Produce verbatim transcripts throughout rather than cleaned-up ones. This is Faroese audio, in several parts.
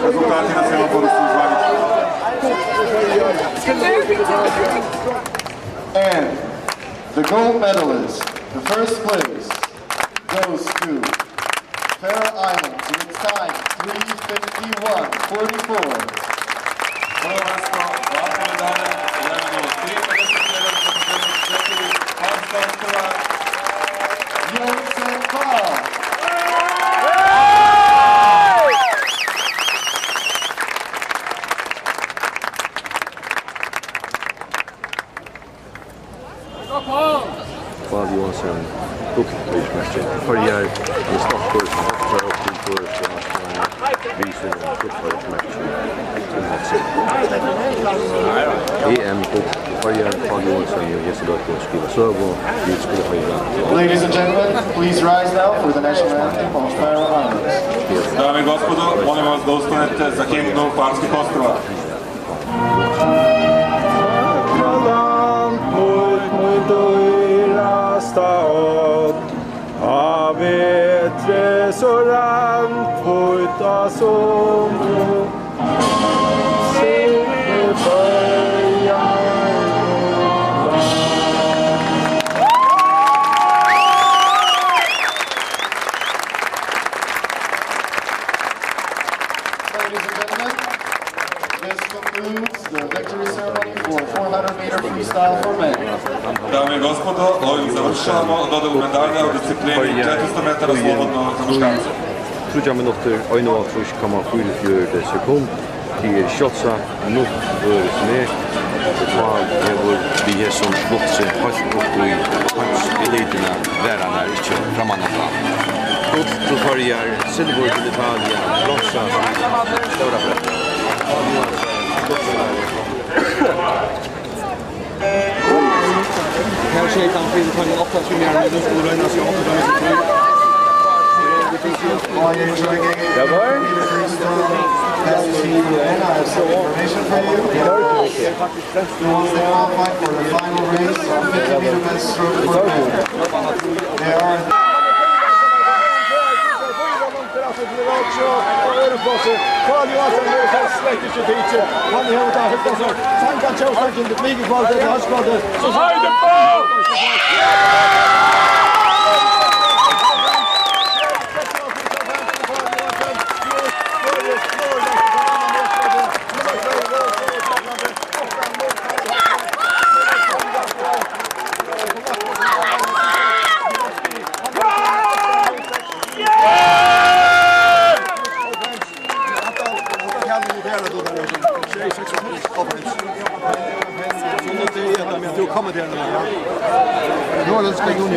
Результати на силу будут звонить. And the gold medalist, the first place, goes to Faroe Islands with time three fifty-one forty-four. Прво место, златна медаља, три пеdeset jedan, Фарска острва, Jensen Karl. Pál Joensen, gullfýrsmerki. Føroyar, hann er stoltur, hann er stoltur, hann er stoltur, hann er stoltur, hann er stoltur, hann er stoltur. E M gull, Føroyar, Pál Joensen, og Jesse Løkke skriva søgu, vit skulu hoyra. Ladies and gentlemen, please rise now for the national anthem of Faroe Islands. Дами и господа, молим вас да останете за химну Фарских острва. Land mítt, mín dýrasta ógn, á vetri so randhvít á sumri, sum er Føroyar mítt land. Ladies and gentlemen, this concludes the victory ceremony for four hundred meter freestyle for men. Дами и господа, овим завршавамо доделу медаља у дисциплини четиристо метара слободно за мушкарци. Tríggjar minuttir, einoghálvtrýss komma fýraogfjøruti sekund. Tað er sjálvsagt nýtt øðrvísi meg. Og tá hevur við hesum slutt seg heilt upp í heimselituna, var hann har ikki frammanundan. Gull til Føroyar, silvur til Italia, bronsa til Stóra Bretland. Her skeyt hann fyri teimum átta svimjarum, men nú skulu royna seg átta frá. Ja, var? That's the end. I have some information for you. Who wants to qualify for the final race of fifty meter men's stroke for men? There are Pál Joensen hevur so slett ikki tikið. Hann hevur tað heilt, altso. Sangan, tjóðsangurin, mikið kvalitet, hann spældi. So Heidi Pál!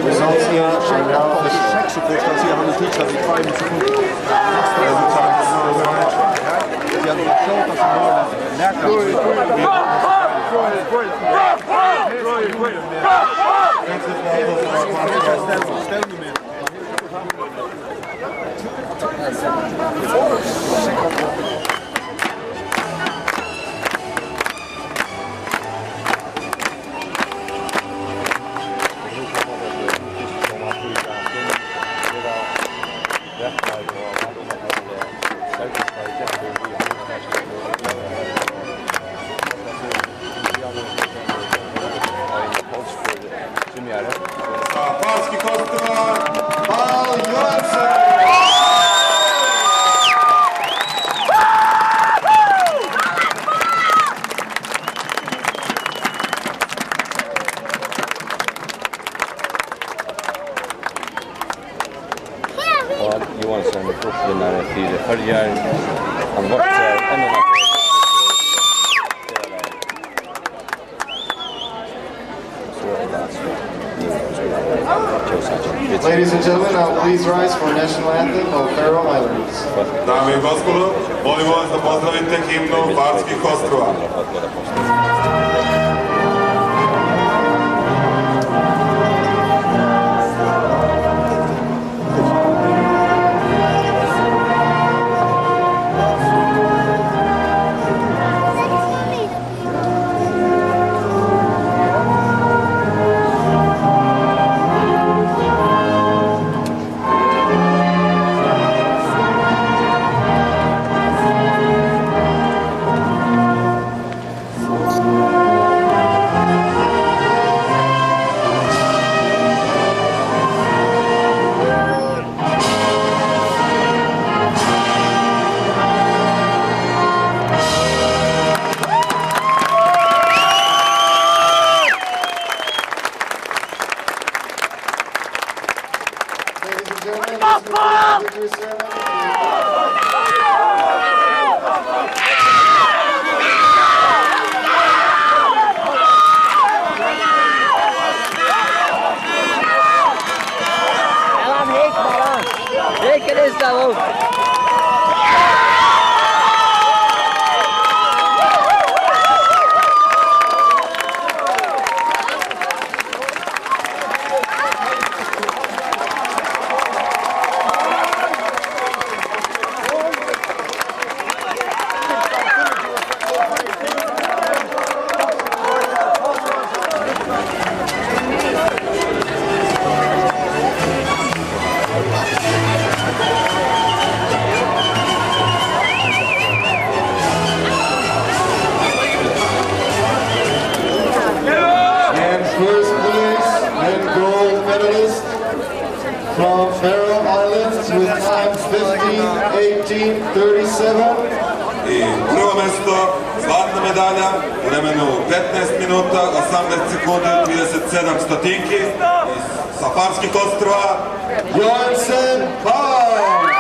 Results here are now Farskir kostnaðar, Pál Joensen. Pál Joensen, gullvinnari fyri Føroyar. Hann veitti sær enn eina ferð. Ladies and gentlemen, now please rise for national anthem of Faroe Islands. Dami i gospodo, molimo vas da pozdravite himnu Farskih ostrva. Thirty-seven. И прво место, златна медаља, у времену петнаест минута, осамнаест секунди, тридесет седам стотинки, из Сафарских острова, Johansen Paul.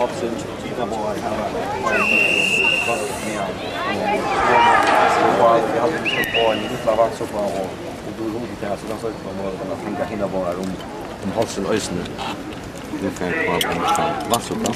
Hopsin, Tina Borg, her var det. Godt mere. Så var det, vi havde en lille vagt, så var det, og det var roligt der, så der så ikke var noget, der fik hende, hvor er hun. Om Hopsin Øjsen. Det fik jeg på, på, på. Hvad så da?